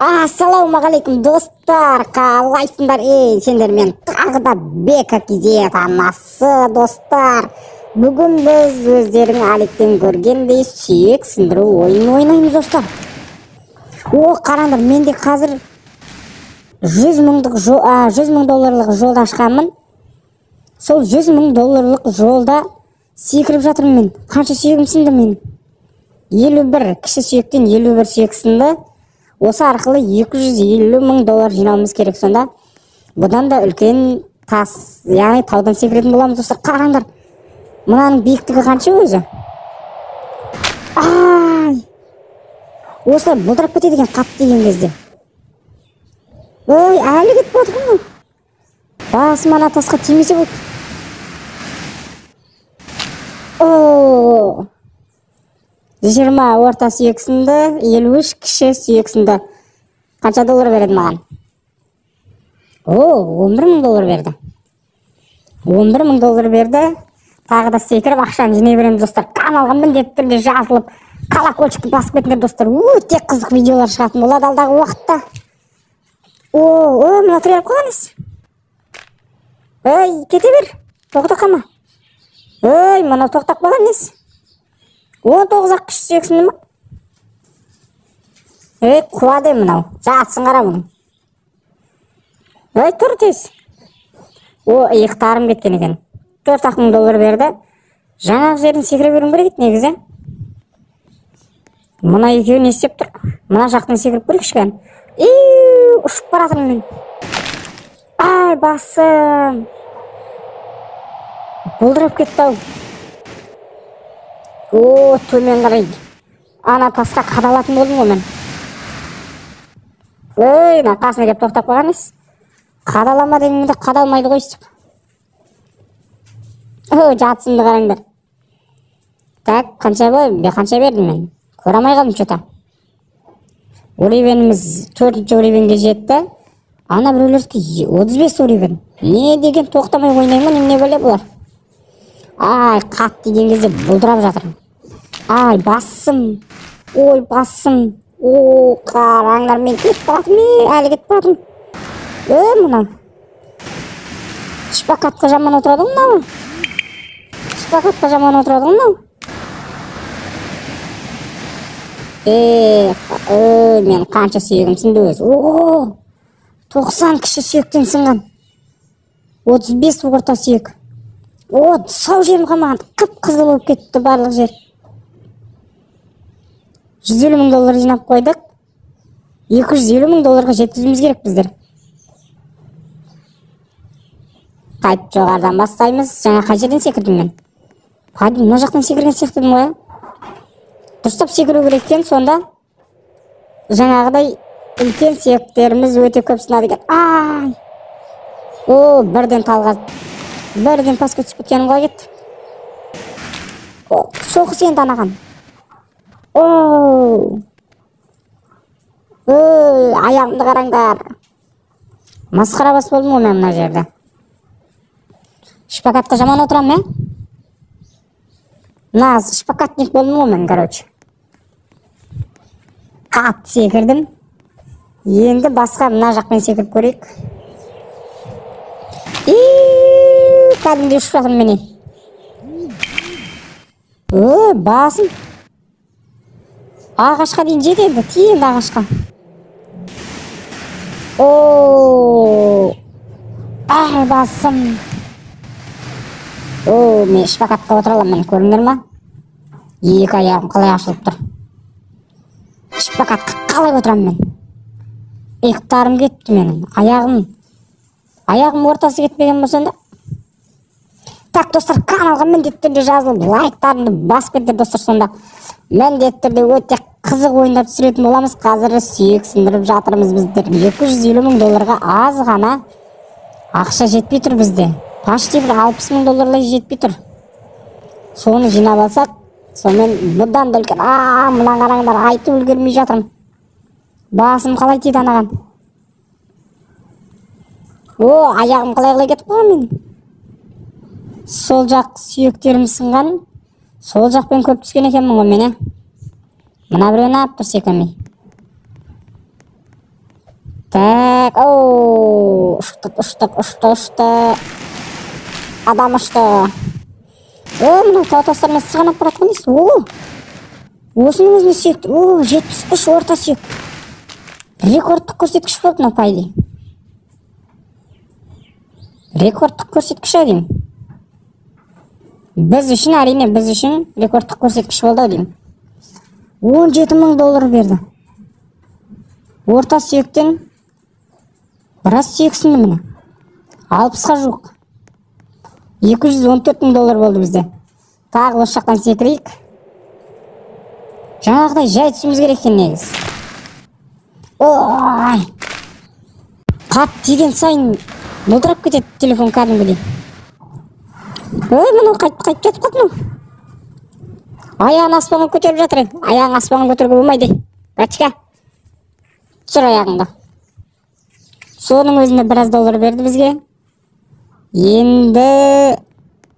Ассалаумағалейкум достар, қалайсыңдар? Ей, сендермен тағы да Бека KZ арнасы достар. Бүгін біз өздерің Аликтен көргендей сүйек сындыру ойынын ойнаймыз достар. О, қараңдар, менде қазір 100 мың долларлық жолды ашқанмын. Сол 100 мың долларлық жолда секіріп жатырмын мен. Қанша сүйегім сынды мен? 51 кіші сүйектен 51 сүйек сынды. Осы арқылы 250 мың доллар жинауымыз керек сонда. Бұдан да үлкен тас, яғни таудан секіретін боламыз достар. Қараңдар, мынаның биіктігі қанша өзі? Ай! Осылай бұлдырап кетеді екен қатты деген кезде. Ой, әлі кетіп жатырмын ғой. Басым ана тасқа тимесе болды. О! 20 орта сүйек сынды, 53 кіші сүйек сынды. Қанша доллар береді маған? О, 11 мың доллар берді. 11 мың доллар берді. Тағы да секіріп ақшаны жинай береміз достар. Каналға міндетті түрде жазылып, колокольчикті басып кетіңдер достар. Өте қызық видеолар шығатын болады алдағы уақытта. О, о, мына тіреліп қалған ес. Ей, кете бер. Тоқтап қалма. Ей, мынау тоқтап қалған ес. 19 ақ кіші сүйек сынды ма? Ей, құлады мынау. Жатсын қара бұның. Ей, тұр тез. О, иықтарым кеткен екен. 4 мың доллар берді. Жаңағы жерін секіре беруім керек еді негізі. Мына екеуі не істеп тұр? Мына жақтан секіріп көрейікші кәні. Ей, ұшып бара жатырмын мен. Ай, басым. Бұлдырап кетті ау. О, төмен қарай. Ана тасқа қадалатын болдым ғой мен. Ей, мына қасына келіп тоқтап қалған ес. Қадалама дегенде қадалмайды ғой өйстіп. О, жатсымды қараңдар. Так, қанша бой? Қанша бердім мен? Көре алмай қалдым что-то. Уровеніміз 4-ші уровенге жетті. Ана біреулердікі 35 уровень. Не деген тоқтамай ойнаймын, немене бәле бұлар? Ай, қатты деген кезде бұлдырап жатыр. Ай, басым. Ой, басым. О, қараңдар, мен кетіп баратырмын, әлі кетіп баратырмын. Е, мынау. Шпагатқа жаман отырады ғой мынау. Шпагатқа жаман отырады ғой мынау. Е, мен қанша сүйегім сынды өзі. О, 90 кіші сүйектен сынған. 35 орта сүйек. О, сау жерім қалмаған, қып-қызыл болып кетті барлық жер. 150 мың доллар жинап қойдық. 250 мың долларға жеткізуіміз керек біздер. Қайтып жоғарыдан бастаймыз. Жаңа қай жерден секірдім мен? Қайда, мына жақтан секірген сияқты едім ғой. Дұрыстап секіру керек екен, сонда жаңағыдай үлкен сүйектеріміз өте көп сынады екен. Ай! О, бірден талға, бірден тасқа түсіп кеткенім қалай кетті? О, соқыс енді анаған. О! Ой, аяғымды қараңдар. Масқара бас болдым ғой мен мына жерде. Шпагатқа жаман отырамын, ә? Нағыз шпагатник болдым ғой мен, короче. Қатты секірдім. Енді басқа мына жақпен секіріп көрейік. Иии, кәдімгідей ұшып жатырмын міне. Ө, басым. Ағашқа дейін жетеді, енді, ти енді ағашқа. О, ай, басым. О, мен шпагатқа отыра аламын, міне, көрдіңдер ма? Екі аяғым қалай ашылып тұр. Шпагатқа қалай отырамын мен? Иықтарым кетті менің, аяғым. Аяғым ортасы кетпеген болса да. Так, достар, каналға міндетті түрде жазылып, лайктарыңды басып кетіңдер достар, сонда міндетті түрде өте қызық ойындар түсіретін боламыз. Қазір сүйек сындырып жатырмыз біздер. 250 мың долларға аз ғана ақша жетпей тұр бізде. Почти бір 60 мың долларлай жетпей тұр. Соны жинап алсақ, сонымен бұдан да үлкен. А, мына қараңдар, айтып үлгермей жатырмын. Басым қалай тиді анаған? О, аяғым қалай кетіп қалған менің? Сол жақ сүйектерім сынған. Сол жақпен көп түскен екенмін ғой мен, ә? Мына біреуін алып тұр секірмей. Так, оу, ұштық, ұштық, ұшты, ұшты. Адам ұшты. О, мынау тау тастармен сырғанап бара жатқан несі? О, осының өзіне сүйек. О, 73 орта сүйек. Рекордтық көрсеткіш болды мынау, по идее. Рекордтық көрсеткіш ау деймін. Біз үшін, әрине, біз үшін рекордтық көрсеткіш болды ау деймін. 17 мың доллар берді. Орта сүйектен біраз сүйек сынды міне. 60-қа жуық. 214 мың доллар болды бізде. Тағы осы жақтан секірейік. Жаңағыдай жай түсуіміз керек екен негізі. Ой! Қап тиген сайын бұлдырап кетеді телефон кәдімгідей. Ой, мынау қайтып жатып қалды мынау. Аяғын аспанға көтеріп жатыр. Аяғын аспанға көтеруге болмайды. Братишка, түсір аяғыңды. Соның өзінде біраз доллар берді бізге. Енді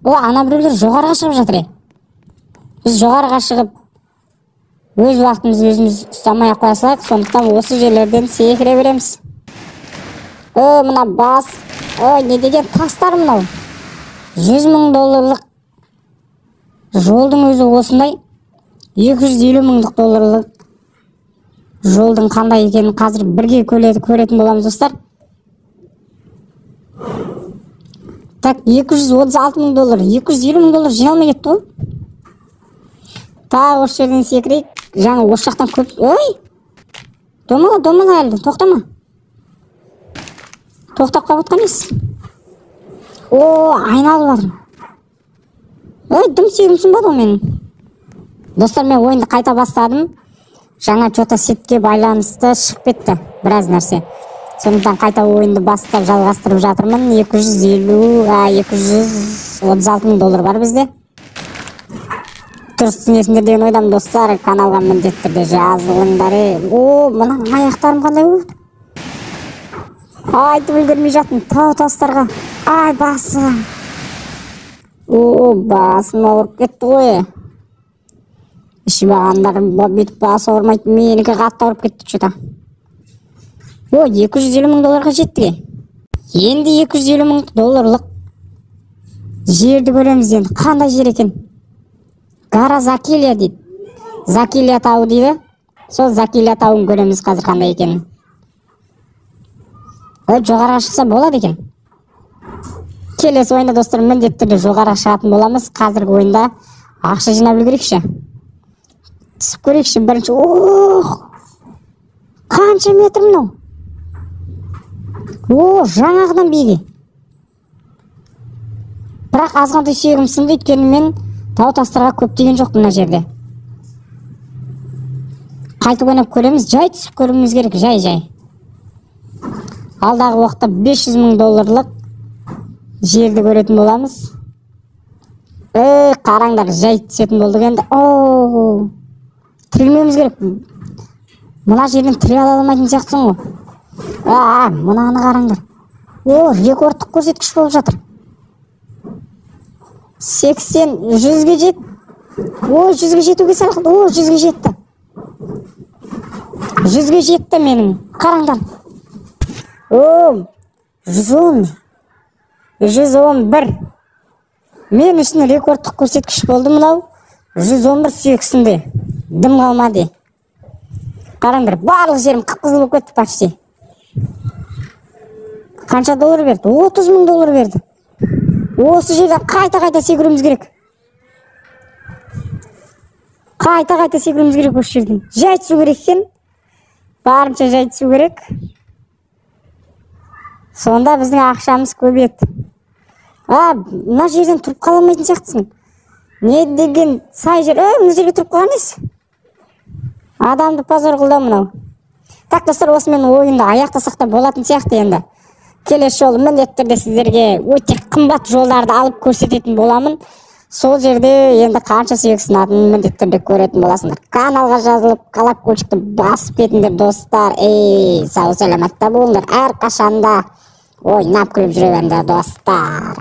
о, ана біреулер жоғарыға шығып жатыр. Біз жоғарыға шығып өз уақытымызды өзіміз ұстамай ақ қоя салайық. Сондықтан осы жерлерден секіре береміз. О, мына бас. Ой, не деген тастар мынау. 100 мың долларлық жолдың өзі осындай. 250 мыңдық долларлық жолдың қандай екенін қазір бірге көретін боламыз, достар. Так, 236 мың доллар, 250 мың доллар жиналмай кетті ғой. Тағы осы жерден секірейік. Жаңа осы жақтан көп... Ой! Домала, домала әлі, тоқтама. Тоқтап қалып отқан несі? О, айналып жатыр. Ой, дым сүйегім сынбады ғой менің. Достар, мен ойынды қайта бастадым. Жаңа чё-то сетке байланысты шығып кетті біраз нәрсе. Сондықтан қайта ойынды бастап жалғастырып жатырмын. 236 мың доллар бар бізде. Дұрыс түсінесіңдер деген ойдамын, достар. Каналға міндетті түрде жазылыңдар. О, мына аяқтарым қандай болды? Айтып үлгермей жаттым тау тастарға. Ай, басым. О, басым ауырып кетті ғой. Ішіп алғандар бүйтіп басы ауырмайды. Менікі қатты ауырып кетті чё-то. О, 250 мың долларға жетті. Енді 250 мың долларлық жерді көреміз енді. Қандай жер екен? Гора Закилия дейді. Закилия тауы дейді. Сол Закилия тауын көреміз қазір қандай екенін. Ой, жоғарыға шықса болады екен. Келесі ойында, достар, міндетті түрде жоғарыға шығатын боламыз. Қазіргі ойында ақша жинап үлгерейікші. Түсіп көрейікші бірінші. Ох! Қанша метр мынау? О, жаңағыдан биік. Бірақ азғантай сүйегім сынды, өйткені мен тау тастарға көп тиген жоқпын мына жерде. Қайтып ойнап көреміз, жай түсіп көруіміз керек, жай-жай. Алдағы уақытта 500 мың долларлық жерді көретін боламыз. Ей, қараңдар, жай түсетін болдық енді. Оу, тірілмеуіміз керек. Мына жерден тіре ала алмайтын сияқтысың ғой. А, мынаны қараңдар. О, рекордтық көрсеткіш болып жатыр. 80, 100-ге жет. О, 100-ге жетуге сәл қалды. О, 100-ге жетті. 100-ге жетті менің. Қараңдар. О, 110. 111. Мен үшін рекордтық көрсеткіш болды мынау. 111 сүйек сынды. Дым қалмады. Қараңдар, барлық жерім қып-қызыл болып кетті почти. Қанша доллар берді? 30 мың доллар берді. Осы жерден қайта-қайта секіруіміз керек. Қайта-қайта секіруіміз керек осы жерден. Жай түсу керек екен. Барынша жай түсу керек. Сонда біздің ақшамыз көбейеді. А, мына жерден тұрып қала алмайтын сияқтысың. Не деген сай жер. Ей, мына жерге тұрып қалған несі? Адамды позор қылды мынау. Так, достар, осымен ойынды аяқтасақ та болатын сияқты енді. Келесі жолы міндетті түрде сіздерге өте қымбат жолдарды алып көрсететін боламын. Сол жерде енді қанша сүйек сынатынын міндетті түрде көретін боласыңдар. Каналға жазылып, колокольчикті басып кетіңдер, достар. Ей, сау саламатта болыңдар. Әрқашанда ойнап күліп жүре беріңдер, достар.